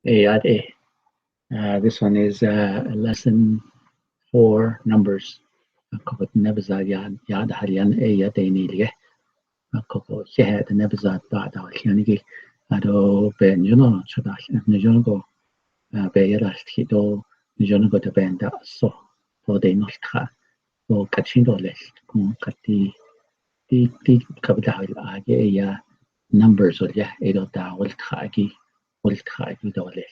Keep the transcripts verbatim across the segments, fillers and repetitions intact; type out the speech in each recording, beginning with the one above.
Ei, ïa dei. Uh, this one is uh, lesson four, numbers. Uh, koko ne ba za ïa, ïa da harian ei ïa dei ni lei. Uh, koko he he da ne ba za ta da harian ni ki. Ado ben you know, cha da ne you know ko. Uh, be ïa da ki do ne you know ko da ben da so. Do dei no ta. Ko ka chin do le. Ko ka ti ti ti ka ba da harian ei ïa numbers o ïa ei do da wal ta ki. Wal ta ki do le.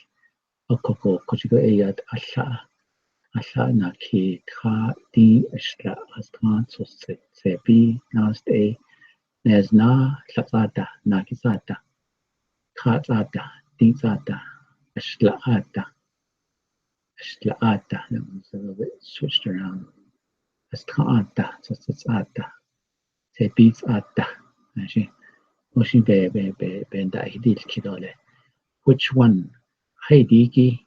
Koko, koko, koko, ei ïa, a hla, a hla na ki, tha, ti, a shla, a tha, so, se, se, pi, na, ste, ne, na, hla, sa, ta, na, ki, sa, ta, tha, sa, ta, ti, sa, ta, a shla, a ta, a shla, a ta. Let me just a little bit switched around. A tha, a ta, so, so, sa, ta. Sepi sa ta. Ashi. Oshi be, be, be, be da hi dil kido le. Which one? Hai di ki,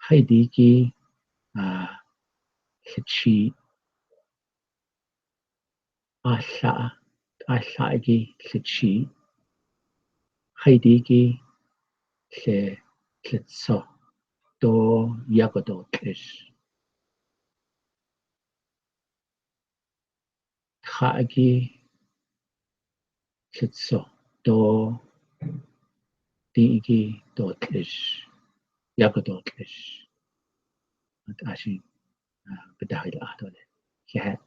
hai di ki, ah, hlechi. A hla, a hla ki hlechi. Hai di ki hle, hletso. Do ïa ko do tlish. Tha ki hletso, do, ti ki do tlish, ïa ko do tlish. At ashi, ah, ba da hi la do le. Ki he,